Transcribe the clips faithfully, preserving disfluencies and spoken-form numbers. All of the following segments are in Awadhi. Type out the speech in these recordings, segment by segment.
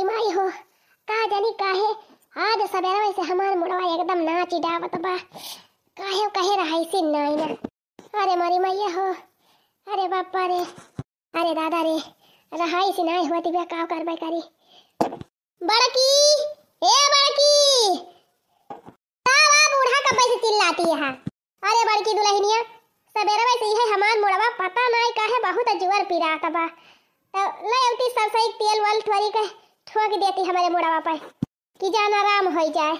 माई हो, का जानी काहे आज सबेरवे से हमार मुड़वा एकदम नाच डावत बा। काहे कहे रहाइसी नाई ना। अरे मोरी मैया हो, अरे बापा रे, अरे दादा रे, रहाइसी नाई होती बा, का करबे करी। बड़की, ए बड़की, का बा बूढ़ा, कब से चिल्लाती है? अरे बड़की दुलहिनिया, सबेरवे से इहे हमार मुड़वा पता नाई काहे बहुत जोर पिरात बा। त ले अउती सरसई तेल वाल थोरी के ठोक देती हमरे मुड़वा पे, कि जान आराम होई जाए।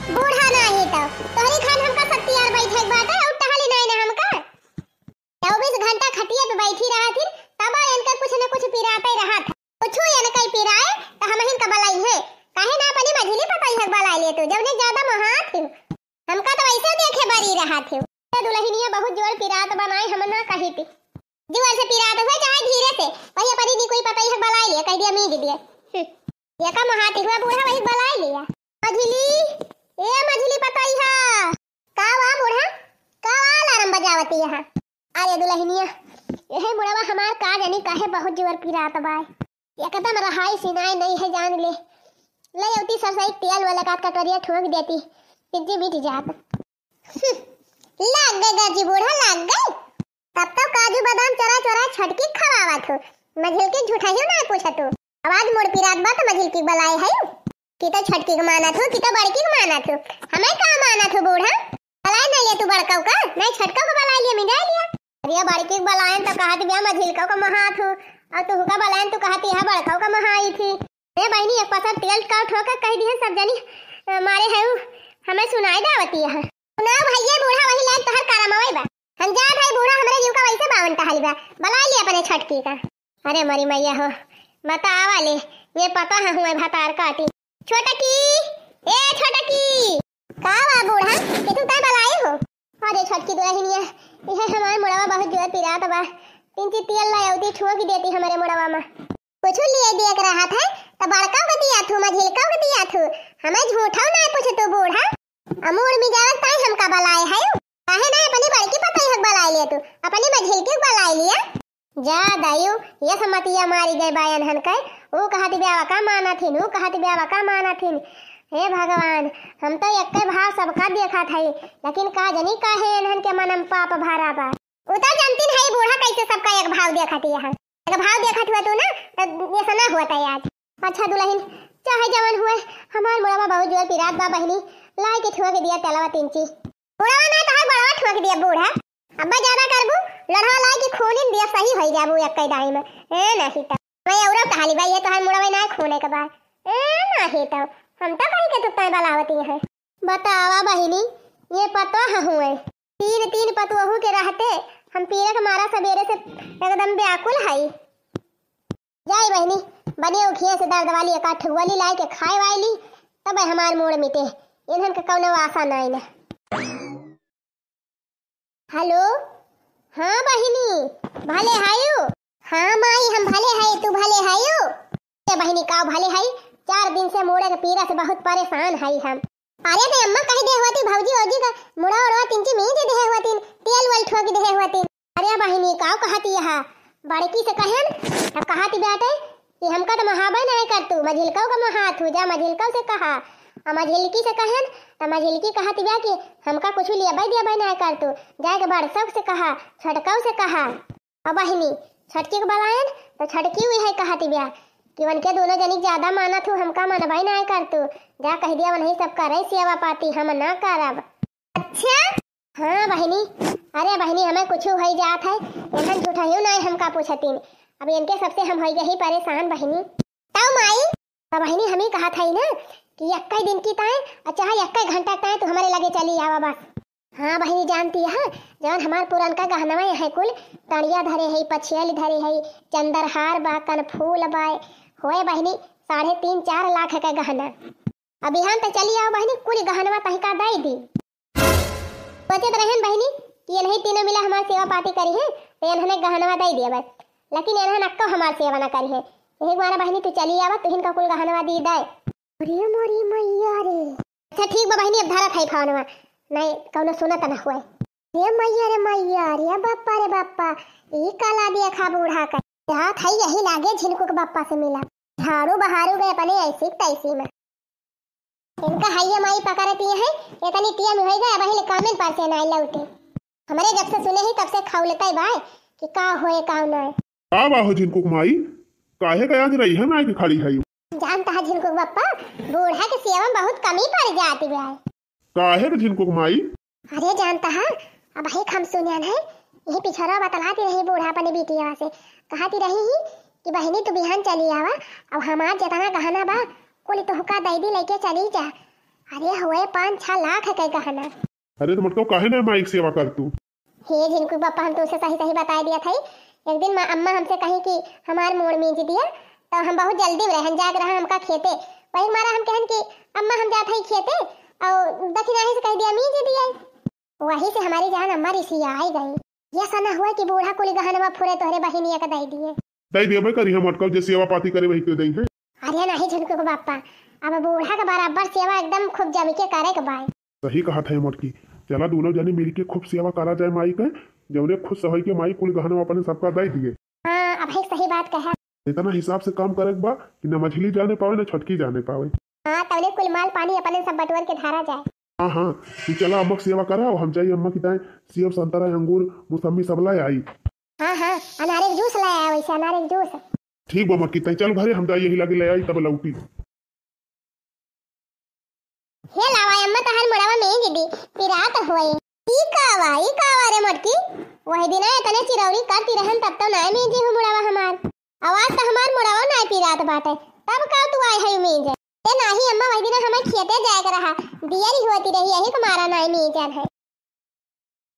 बूढ़ा नाही तो तोहरी खान हमका सत्तियार बैठे के बाटे, अउर टहली नाही ना हमका। चउबीस घंटा खटिया पे बैठी रहत हिन, तब इनका कुछ न कुछ पिराते रहत। कुछ इनका पिराए तो हम हिन का बलाई है, काहे ना अपनी मझिली पतई है बलाई ले तू, जब ने ज्यादा मोहात हिन। हमका तो वैसे देखे बरी रहत हिन। ये दुलहिनिया बहुत जोर पिरात बनाए, हम ना कही थी। जोर से पिरात हुए चाहे धीरे से, वही अपनी नी कोई पतई है बलाई ले, कह दिया मीज दिए। हम्म। ये का मोहाती हुआ बूढ़ा वही बलाई लिया। मझिली, ए मझिली पतई है। का वा बूढ़ा, का वा अलार्म बजावती यहाँ? अरे दुलहिनिया, यही मुड़वा हमार का जानी काहे बहुत जोर पिरात बाय। एकदम रहाई सिनाई नहीं है जान ले। ले अउती सरसई तेल वाला का कटोरिया ठोक देती, तिज्जी मिट जात। हम्म, लाग गए गाजी बूढ़ा, लाग गए। तब तो काजू बादाम चोरा चोरा छोटकी खवावत हो, मझिलकी झूठा ही ना पूछत हो। आवाज मोड़ पिरात बा तो मझिलकी बलाई है। कि तो छोटकी के मानत हो, कि तो बड़की के मानत हो। हमें का मानत हो बूढ़ा? बलाई नहीं ले तू बड़कऊ का, नहीं छोटकऊ का बलाई लिया, मिजाई लिया। अरे बड़की के बलायन तो कहत बिया मझिलकऊ का महात हो, और तू का बलायन तू कहती है बड़कऊ का महाई थी। ए बहिनी, एक पसर तेल का ठोका कह दिहन सब जनी, अ, मारे है उ, हमें सुनाई दावती है। सुनाओ भैया, बूढ़ा वही लायक तोहर करमवई बा। हम जात है बूढ़ा, हमरे जीव का वैसे बावन टहल बा। बलाई ले अपने छोटकी का। अरे मोरी मैया हो, बतावा ले, ये पता है हुए भतार काटी। छोटकी, ए छोटकी। का वा बूढ़ा, के तू तय बलाई हो? अरे छोटकी दुलहिनिया, इहे हमार मुड़वा बहुत जोर पिरात बा। तिज्जी तेल लाई अउती ठोक देती हमरे मुड़वा में। कुछ लिए दिए के रहत है, त बड़का के दिया थू, मझिलका के दिया थू। हमें झूठा ना पूछ तू बूढ़ा। अमूड़ मिजाज ताई हमका बलाए है। काहे ना अपनी बड़की पतई हक बलाए लिया तू, अपनी मझिलकी हक बलाए लिया। जा दायू, ये समतिया मारी गए बायन हन के। ऊ कहत ब्यावा का माना थिन, ऊ कहत ब्यावा का माना थिन। हे भगवान, हम तो एक्के भाव सबका देखा था, लेकिन का जनी काहे एनहन के मनम पाप भरा बा। उ तो जानतीन है बूढ़ा कैसे सबका एक भाव देखत है। एक भाव देखत हुआ तू ना, तो ऐसा ना हुआ था आज। अच्छा दुलहिन, चाहे जवन हुए, हमार मुड़वा बहुत जोर पिरात बा बहिनी, लाई के ठुआ के दिया तेलवा तिज्जी। मुड़वा ना तहार बड़वा ठुआ के दिया बूढ़ा। अब्बा ज्यादा करबू, लड़वा लाई के खूनिन दिया सही होई जाबू एक कई दाई में। ए नहीं तो। मैं औरत कहाली बा, ये तोहार मुड़वा ना खूने के बा। ए नहीं तो। हम तो कहीं के तू तय बलावती है। बतावा बहिनी, ये पतोह हुए। तीन तीन पतोहू के रहते हम पीरे के मारा सबेरे से एकदम व्याकुल हई। जाई बहिनी, बने उखिया से दर्द वाली एक आठ गोली लाए के खाए वाली, तब हमार मूड़ मिटे। इन्हन के कौनो आशा नाई ना। हेलो, हाँ बहिनी, भले हायू? हाँ माई, हम भले हाई, तू भले हायू? ए बहिनी, का भले हाई? चार दिन से मूड़े के पीरा से बहुत परेशान हाई हम। अरे ते अम्मा कह दे होती भौजी ओजी का मुड़ा उड़वा तिज्जी मीज दे होती, तेल वल ठोक दे होती। अरे बहिनी, का कहती है? बड़की से कहन, अब कहती बेटे कि हमका तो महाबे नहीं कर तू, मझिलकौ का महात हो जा, मझिलकौ से कहा। आ मझिलकी से कहन, तो मझिलकी कहती बा कि हमका कुछ लेबे देबे नहीं कर तू, जाए के बड़सौ से कहा, छोटकौ से कहा। अब बहिनी, छोटकी के बलायन, तो छोटकी हुई है कहती बा कि उनके दोनों जनी ज्यादा मानत हूँ, हमका मनबे नहीं कर तू, जा कह दिया उन्हीं सब करे सेवा पाती, हम ना करब। अच्छा? हाँ बहिनी, अरे बहिनी, हमें कुछ होई जात है, इन्हन झूठहियो नाय हमका पूछतीन। अब इनके सबसे हम होई गई परेशान बहिनी। तब माई, तो बहिनी हम ही कहत हई ना कि एक्के दिन की ताय, और चाहे एक्के घंटा ताय तू हमारे लगे चली आवा बस। हाँ बहिनी जानती है, जौन हमार पुरनका गहनवा है कुल, तड़िया धरे है, पछियल धरे है, चंदरहार बा, कनफूल बा, होए बहिनी साढ़े तीन चार लाख के गहना। अभी हम तो चली आओ बहिनी, कुल गहनवा तहिका दे दी। सोचत रहन बहिनी कि ये नहीं तीनों मिला हमार सेवा पाती करी है, तो इन्हने गहनवा दे दिया बस, लेकिन इन्हन अक्को हमार सेवा ना करी है। यही मारा बहिनी तू चली आवा, तुहिन का कुल गहनवा दी दे। अरे मोरी मैया रे। अच्छा ठीक बा बहिनी, अब धरत है फोनवा, नहीं कौनो सुनत ना हुए। रे मैया रे मैया, रे बाप्पा रे बाप्पा, ई काला देखा बूढ़ा का। जात है यही लागे झिनकू के बाप्पा से मिला। झाड़ू बहारू गए अपने ऐसी तैसी में। इनका हइये माई पकड़ती है, इतनी टिया में होई गए, वही ले कामिन पर से नाई लौटे। हमरे जब से सुने ही तब से खौलते बाय कि का होए का ना। का बा हो झिनकुक माई, काहे का आज रही है नाई के खड़ी है? जानता है झिनकुक बप्पा, बूढ़ा के सेवा में बहुत कमी पड़ जाती बाय। काहे के झिनकुक माई? अरे जानता है, अब एक हम सुनियन है, यही पिछोरा बतलाती रही बूढ़ा अपने बिटिया से, कहती रही ही कि बहिनी तू बिहान चली आवा, अब हमार जितना गहना बा कुल तुहका दई दी, लेके चली जा। अरे हुए पाँच छह लाख के गहना। अरे तो मतलब काहे ना माई के सेवा कर तू? हे झिनकू बप्पा, हम तुमसे सही सही बताए दिया था। एक दिन माँ अम्मा हमसे कही कि हमार मूड़ मीज दिया, तो हम बहुत जल्दी में रहन जाग रहा हमका खेते। वही मारा हम कहन कि अम्मा हम जात हई खेते और दखिनाही से कह दिया मीज दिया। वही से हमारी जान अम्मा रिसियाई गई। ये सना हुआ कि बूढ़ा कुली गहनवा फुरे तोहरे बहिनिया के दे दिए। दे देबे करी हम अटकल जे सेवा पाती करे वही के दे है। अरे नहीं झिनकू के बापा, अब बूढ़ा के बराबर सेवा एकदम खूब जम के करे के बाय। सही कहा था मोटकी, चला दोनों जने मिल के खूब सेवा करा जाए माई के, जौने खुश होई के माई कुल गहनवा अपने सबका दे दिए। हाँ, अब है सही बात कहा। इतना हिसाब से काम करे के बा कि न मझली जाने पावे न छोटकी जाने पावे। हाँ, तौले कुल माल पानी अपने सब बटोर के धारा जाए। हाँ हाँ, तू चला अम्मा के सेवा करा और हम जाई अम्मा की ताई सेब संतरा अंगूर मौसम्मी सब लाए आई। हाँ हाँ, अनारे के जूस लाए आए वैसे अनारे के जूस। ठीक बा मोटकी ताई, चल घरे हम जाई यही लगे ले आई तब लौटी। हे लावा अम्मा तहार मुड़वा में दीदी पिरात होए। ई कावा, ई कावा रे मोटकी? वही दिन इतने चिरौरी करती रहन तब तो नाय मीजी हूँ मुड़वा हमार। आवाज तो हमार मुड़वा नाय पिरात बाटे। तब का तू आए है मीज? ए नाही अम्मा, वही दिन हमें खेते जाए के रहा। दियरी होती रही यही तुम्हारा नाय मीजन है।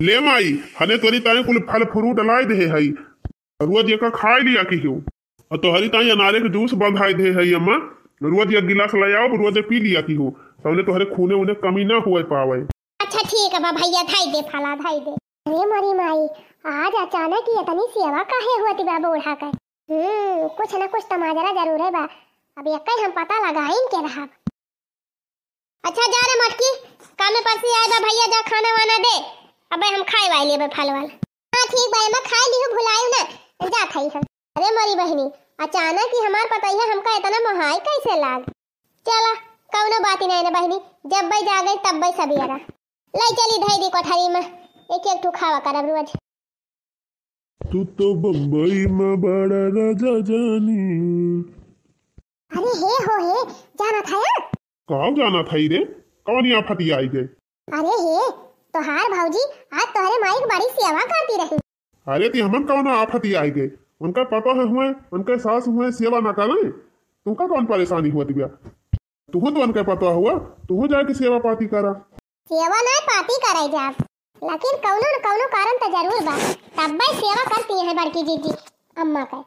ले माई, हने तोरी ताई कुल फल फ्रूट लाए दे हई। रोज एका खाए लिया की हो। और तोहरी ताई अनारे के जूस बंधाए दे हई अम्मा। रोज एक गिलास ले आओ, रोज पी लिया की हो। तौले तोहरे खूने उने कमी ना हुए पावे। अच्छा ठीक है बा भैया, धाई दे फला, धाई दे। अरे मोरी माई, आज अचानक ही इतनी सेवा काहे होती बा बूढ़ा के? हम्म, कुछ ना कुछ तो माजरा जरूर है बा। अब एक हम पता लगाइन के रहब। अच्छा जा रे मटकी, कामे पर से आए बा भैया, जा खाना वाना दे, अबे हम खाए वाए लेबे फल वाल। हाँ ठीक बा, मैं खाए लिहू भुलायू ना, जा खाई हम। अरे मोरी बहिनी, अचानक ही हमार पतैया हमका इतना मोहाई कैसे लाग? चला, कौनो बात ही नहीं ना बहिनी, जब बई जा गई तब बई सबियरा। ले चली धई दी कोठरी में, एक एक ठो खावा करब रोज। तू तो बम्बई में बड़ा राजा जानी। अरे हे हो हे, जाना था या? काव जाना था रे? कौन आफत आई गए? अरे हे, तोहार भौजी आज तोहरे माई के बड़ी सेवा करती रही। अरे ती हमन कौन आफत आई गए? उनका पता है हुए, उनके सास हुए सेवा ना करें, तुमका कौन परेशानी हुआ दिव्या? तुहू तो उनके पता हुआ, तुहू जाके सेवा पाती करा। सेवा ना पाती करे जाब, लेकिन कौनो न कौनो कारण तो जरूर बा, तब्बे सेवा करती हैं बड़की जीजी अम्मा के।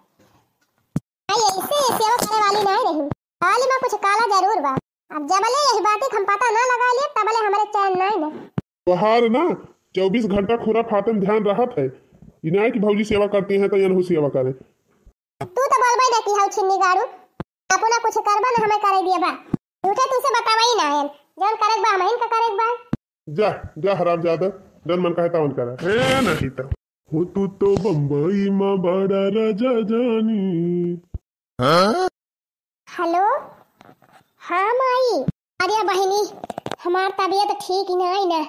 आई ऐसे सेवा करे वाली नहीं रही, खाली में कुछ काला जरूर बा। अब जबले यही बात हम पता ना लगा लिए, तबले हमारे चैन नहीं ना। तोहार ना चौबीस घंटा खुरा फातन ध्यान रहत है, इनाय की भौजी सेवा करती हैं तो यनहु सेवा करे। तू तो बोलबे ना की हऊ छिन्नी गाड़ू, अपना कुछ करबा ना हमें करे दिए बा। झूठे तुमसे बतावा ही ना है, जौन करे बा हमहिन का करे बा। जा, जा हरामजादा, जौन मन कहे तौन करा। ए नहीं तो। हो तू तो बम्बई में बड़ा राजा जानी। हेलो, हाँ माई। अरे बहिनी, हमार तबीयत ठीक नाई ना,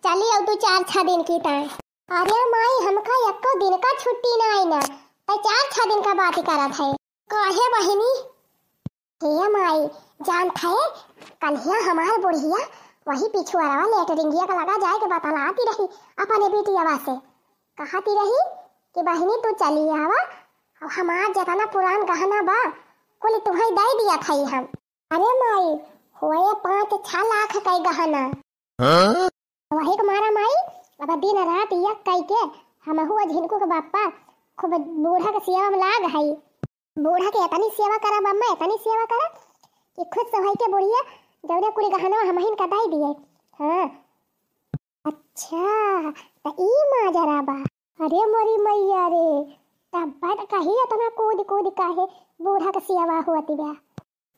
चली अब तू चार छह दिन की ताई। अरे माई, हमका एको दिन का छुट्टी नाई ना, तै चार छह दिन का बात ही करत है। काहे बहिनी? हे माई, जानत है, कन्हिया हमार बुढ़िया वही पिछुआरवा लेटरिंगिया का लगा जाए के बतलाती रही अपने बेटियावा से। कहती रही कि बहिनी तू चली आवा, अब हमार जितना पुरान गहना बा, कुल तुहई दे दिया था हम। अरे माई, होए पाँच छह लाख के गहना। हाँ? वही के मारा माई, अब दिन रात यक कई के हमहू आ झिनकू के बापा खूब बूढ़ा के सेवा में लाग हई। बूढ़ा के इतनी सेवा करा बम्मा, इतनी सेवा करा कि खुश होई के बुढ़िया जौने कुली गहनवा हमहिन का दई दिए। हाँ। अच्छा, त ई माजरा बा। अरे मोरी मैया रे, तब बड़ कही इतना कूद कूद काहे बूढ़ा के सेवा होती बा।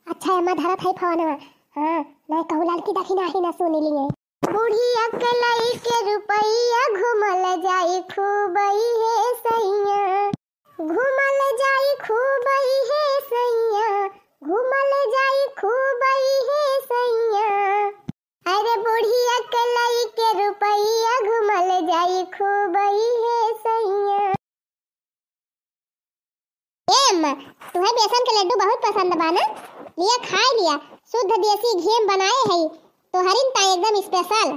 अच्छा, एमा धरत है फोनवा। हाँ, नहीं कहू लड़की दखिना ही ना सुन लिए। बुढ़िया के लई के रुपैया घूमल जाई खूब हे सैया, घूमल जाई खूब हे सैया, बेसन के लड्डू बहुत पसंद बा ना, लिया खाए लिया, शुद्ध देसी घी में बनाए हई, तोहरिन ताई एकदम special।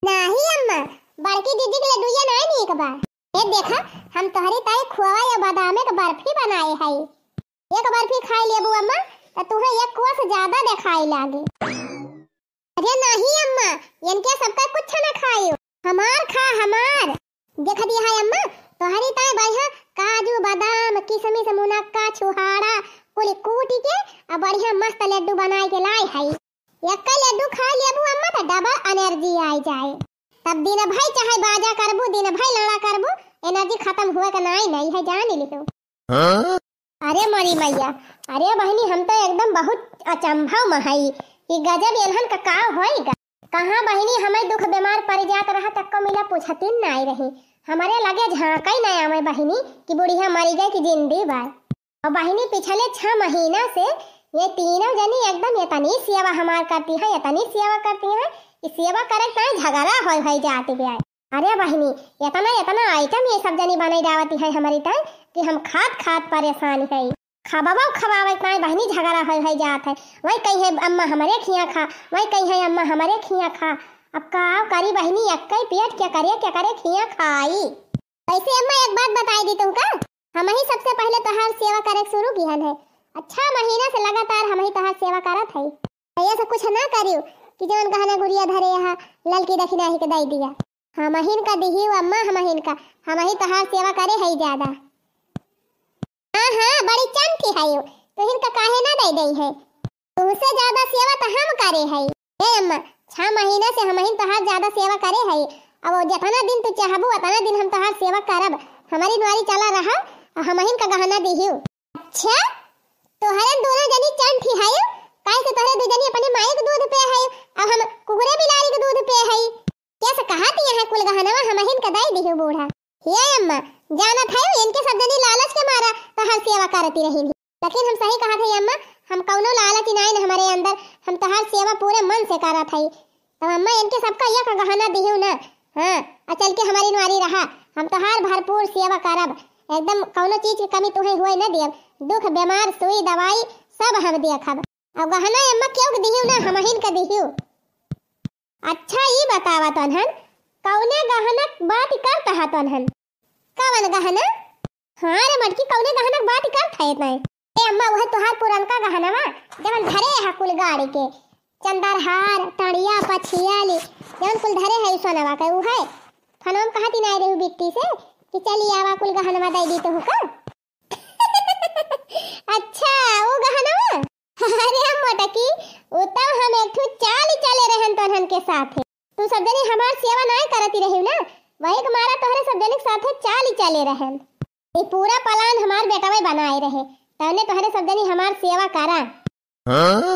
नाही अम्मा, बड़की दीदी के लड्डुइया नाई नीक बा। ए देखा, हम तोहरी ताई खोवा या बादामे के बर्फी बनाए हई, एक बर्फी खाए लेबू अम्मा, त तुहे एक कोस ज्यादा देखाई लागी। अरे नाही अम्मा, इनके सबका कुछ न खाइयो, हमार खा, हमार। देखत ही है अम्मा, तोहरी ताई बढ़िया काजू, बादाम, किशमिश, मुनक्का, छुहारा, कुल कूटी के आ बढ़िया मस्त लड्डू बनाए के लाए हई। एक लड्डू खा लेबू अम्मा, त double energy आई जाए। तब दिन भई चाहे बाजा करबू, दिन भई लड़ा करबू, energy खत्म हुए के नाई नहीं है, जान लिहो। हाँ? अरे मोरी मैया, अरे बहिनी, हम तो एकदम बहुत अचंभव में हई कि गजब एनहन का का होइगा। कहाँ बहिनी, हमें दुख बीमार पड़ जात रहा, तक्को मिला पूछतिन नाई रही, हमरे लगे झांकई नाई आवे बहिनी कि बुढ़िया मरी गई कि जिंदी बा। और बहिनी, पिछले छह महीना से ये तीनों जनी एकदम इतनी सेवा हमार करती हैं, इतनी सेवा करती हैं कि सेवा करे ताई झगड़ा होई होई जात बा। अरे बहिनी, इतना, इतना item ये सब जनी बनाई डावती है हमारी ताई कि हम खात, खात परेशान है। खबावा खबावे ताई बहिनी झगड़ा होई होई जात है। वही कही है अम्मा हमरे खिया खा, वही कही है अम्मा हमरे खिया खा। अब का करी बहिनी, एक्के पेट के करे, के करे खिया खाई। वैसे अम्मा एक बात बताई दी तुमका, हम ही सबसे पहले तोहार सेवा करे शुरू किहन है। अच्छा महीना से लगातार हम ही तोहार सेवा करत है। तो ये सब कुछ ना करियो कि जवन गहना गुरिया धरे हा, ललकी दक्षिणा ही के दई दिया। हमहिन का दिहियो अम्मा, हमहिन का, हम ही तोहार सेवा करे हई ज्यादा। हाँ, हाँ, बड़ी चंठी हई, तुहिन का काहे ना दे दई है? तुमसे ज्यादा सेवा तो हम करे हई। ए अम्मा, छह महीना से हमहिन तोहार ज्यादा सेवा करे हई। अब जितना दिन तू चाहबू, उतना दिन हम तोहार सेवा करब। हमारी दुआरी चला रहा, और हमहिन का गहना दिहियो। अच्छा, तोहरे दोनों जनी चंठी हई, काहे से तोहरे दू जनी अपने माई के दूध पे हई, अब हम कुकुरे बिलारी के दूध पे हई। कैसे कहा ती यहाँ कुल गहनवा हमहिन का दई दिहियो बूढ़ा। हे अम्मा, जानत है इनके सब जनी लालच के मारा तोहार सेवा करती रही, लेकिन हम सही कहा थे अम्मा, हम कौनो लालच नाई न हमारे अंदर, हम तोहार सेवा पूरे मन से करत हई। तब अम्मा इनके सबका एक गहना दिहियो ना, हाँ, और चल के हमारी नुआरी रहा, हम तोहार भरपूर सेवा करब, एकदम कौनो चीज की कमी तुहे हुए न दियब, दुख बीमार सुई दवाई सब हम देखब। और गहना अम्मा केहू के दिहियो ना, हमहिन का दिहियो। अच्छा, ई बतावा तोन्हन, कौने गहना क बात करत हा तोन्हन? कवन गहना? हाँ रे मटकी, कौने गहना क बात करत है इतना? ए अम्मा, वह तोहार पुरनका गहनवा, जवन धरे हा कुल गाड़ी के, चंदरहार, टंड़िया, पछियाली, जवन कुल धरे है सोनवा के, उहे। फनवा में कहती नाई रहू बिट्टी से कि चली आवा, कुल गहनवा दे दी तोहका। अच्छा, वो गहनवा? अरे मोटकी, उ तब हम एक ठो चाल चले रहन तोहन के साथे। तू सब जनी हमार सेवा नाय करती रही ना, वही के मारा तोहरे सब जनी के साथे चाल चले रहन। ये पूरा plan हमार बेटवे बनाए रहे, तवने तोहरे सब जनी हमार सेवा करा। हाँ?